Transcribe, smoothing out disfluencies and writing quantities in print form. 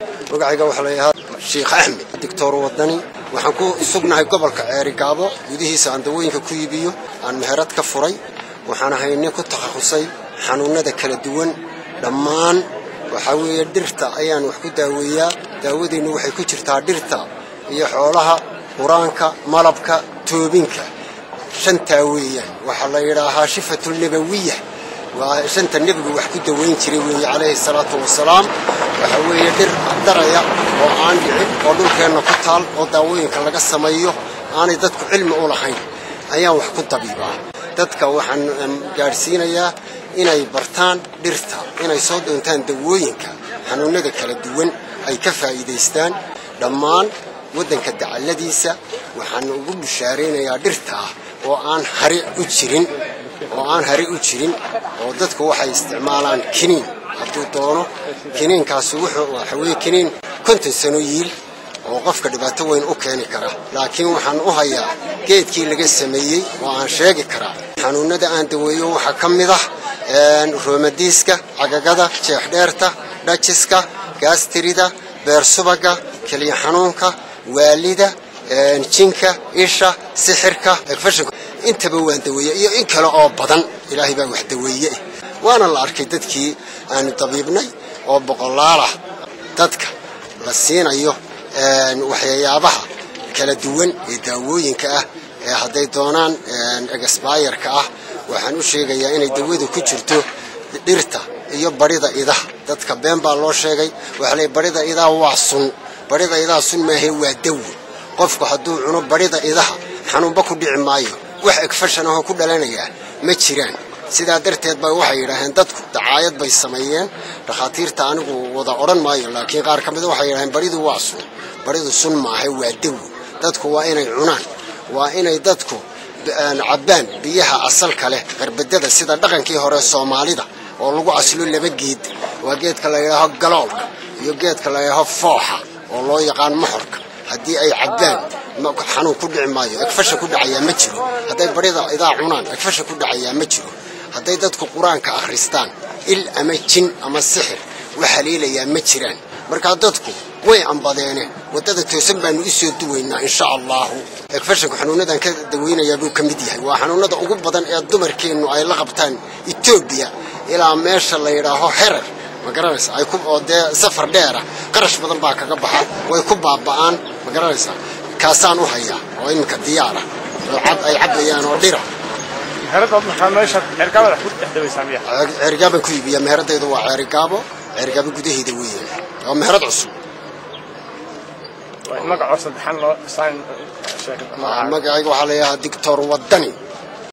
Magacayga waxaa la yidhahaa Sheekh Axmed Doctor Wadani. Waxaan ku sugnahay gobolka Ceerigaabo gudihiisa, aan dawooyinka ku iibiyo, aan meherad ka furay. Waxaan ahay nin ku takhasusay xanuunada kala duwan dhammaan. Waxaa weeye dhirta ayaan wax ku daaweeyaa. Daawadeennu waxay ku jirtaa dhirta iyo xoolaha, qur-aanka, malabka, toobinka, shantaa weeyaan. Waxaa la yidhaahaa shifatulnabawiya, waa shanta nebigu wax ku daweyn jiray weeye, calayhi salaatu wasalaam. Waxa weeye dhir daraya oo aan dhicin oo dhulkeenna ku taal oo daawooyinka laga sameeyo aanay dadku cilmi u lahayn ayaan wax ku dabiibaa. Dadka waxaan gaadhsiinayaa inay bartaan dhirta, inay soo doontaan dawooyinka xanuunada kala duwan ay ka faa'iidaystaan. Dhammaan waddanka dacalladiisa waxaan ugu bushaaraynayaa dhirtaa oo aan hare u jirin, oo aan hare u jirin, oo dadku waxay isticmaalaan kiniin. Hadduu doono kiniinkaasi wuxuu waxa weeye kiniin 50 sano yiil oo qofka dhibaato weyn u keeni kara, laakiin waxaan u hayaa geedkii laga sameeyey oo aan sheegi karaa. Xanuunada aan daweeyo waxaa ka mid ah roomadiiska, cagagada, jeexdheerta, dhajiska, gaastirida, beer subaga, keliya xanuunka, waalida, jinka, isha, sixirka, fashanka, intaba waan daweeye iyo in kale oo badan. Ilaahay baa wax daweeye, waana la arkay dadkii aanu dabiibnay oo boqolaalah. Dadka la siinayo waxyaabaha kala duwan ee daawooyinka ah ee hadday doonaan exbayerka ah, waxaan u sheegayaa inay dawadu ku jirto dhirta iyo barida idaha. Dadka been baa loo sheegay, waxaa leey barida idaha waa sun. Barida idaha sun maahe, waa dawo. Qofku hadduu cuno barida idaha xanuunba ku dhici maayo, wax egfashan ahoo ku dhalanayaa ma jiraan. Sidaa darteed ba waxay yidhaaheen dadku dacaayad bay sameeyeen dhakhaatiirta, anigu wada odhan maayo, laakiin qaar ka mida waxay yidhaheen baridu waa sun. Baridu sun maaha, waa dawo. Dadku waa inay cunaan, waa inay dadku cabbaan biyaha asalka leh, qarbadada, sida dhaqankii hore Soomaalida oo lagu aslo laba geed, waa geedka la yidhaaho galoolka iyo geedka la yidhaaho fooxa oo loo yaqaan moxorka. Haddii ay cabbaan xanuun ku dhici maayo, egfasha ku dhacayaa ma jiro. Hadday barida idaa cunaan egfasha ku dhacayaa ma jiro. Hadday dadku qur-aanka akhristaan il ama jin ama sixir wax haleelayaa ma jiraan. Markaa dadku way ambadeene, waddada toosan baanu u soo duwaynaa insha allahu. Egfashanku xanuunadan ka daweynayaa buu ka mid yahay. Waa xanuunada ugu badan ee dumarkeennu ay la qabtaan Etoobiya ilaa meesha la yidhaaho Herer, ma garanaysa, ay ku oo dee safar dheera, qarash badan baa kaga baxa, way ku baaba'aan, ma garanaysaa. Kaasaan u hayaa oo iminka diyaara oo cab ay cabbayaan oo dhira. Ceerigaabaan ku iibiyaa, meheradaydu waa Ceerigaabo, Ceerigaabo gudaheeda weeyaan, waa meherad cusub. Magacayga waxaa la yidhahaa Doctor Wadani.